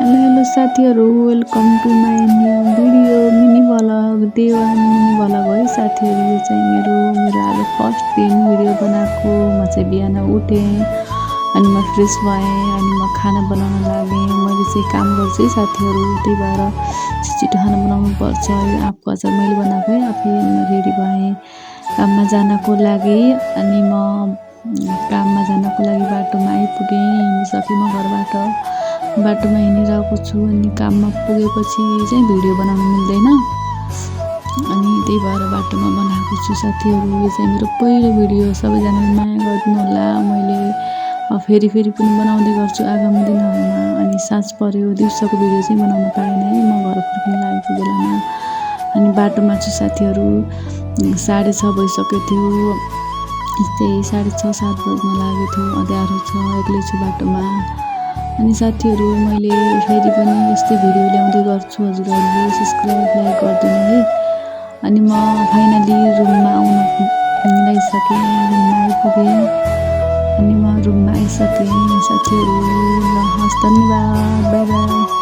Hello साथीहरू, welcome to my new video mini vlog day 1 mini vlog है साथीहरू। यो चाहिँ मेरो आज फर्स्ट दिन भिडियो बनाएको। म चाहिँ बिहान उठेँ अनि म फ्रेस भएँ अनि म खाना बनाउन लागेँ। मैले चाहिँ काम गर्छु है साथीहरू, त्यही भएर छिटो खाना बनाउनु पर्छ। यो आँपको अचार मैले बनाएको है। आफै रेडी भएँ काममा जानको लागि अनि म काममा जानको लागि बाटोमा आइपुगेँ। हिँडिसकेँ म घरबाट, बाटोमा हिँडिरहेको छु अनि काममा पुगेपछि चाहिँ भिडियो बनाउन मिल्दैन अनि त्यही भएर बाटोमा बनाएको छु साथीहरू। यो चाहिँ मेरो पहिलो भिडियो, सबैजनाले माया गरिदिनु होला। मैले फेरि पनि बनाउँदै गर्छु आगामी दिनहरूमा। अनि साँझ पर्यो, दिउँसोको भिडियो चाहिँ बनाउन पाएन है म घर फर्किन लागेको बेलामा। अनि बाटोमा छु साथीहरू, 6:30 भइसकेको थियो, यस्तै 6:30-7 बज्न लागेको थियो। अँध्यारो छ, एक्लै छु बाटोमा। अनि साथीहरू, मैले फेरि पनि यस्तै भिडियो ल्याउँदै गर्छु, हजुरहरूले सब्सक्राइब लाइक गरिदिनु है। अनि म फाइनली रुममा आइसकेँ, रुममा आइपुगेँ अनि म रुममा आइसकेँ साथीहरू। ल हस्, धन्यवाद, बाई बाई।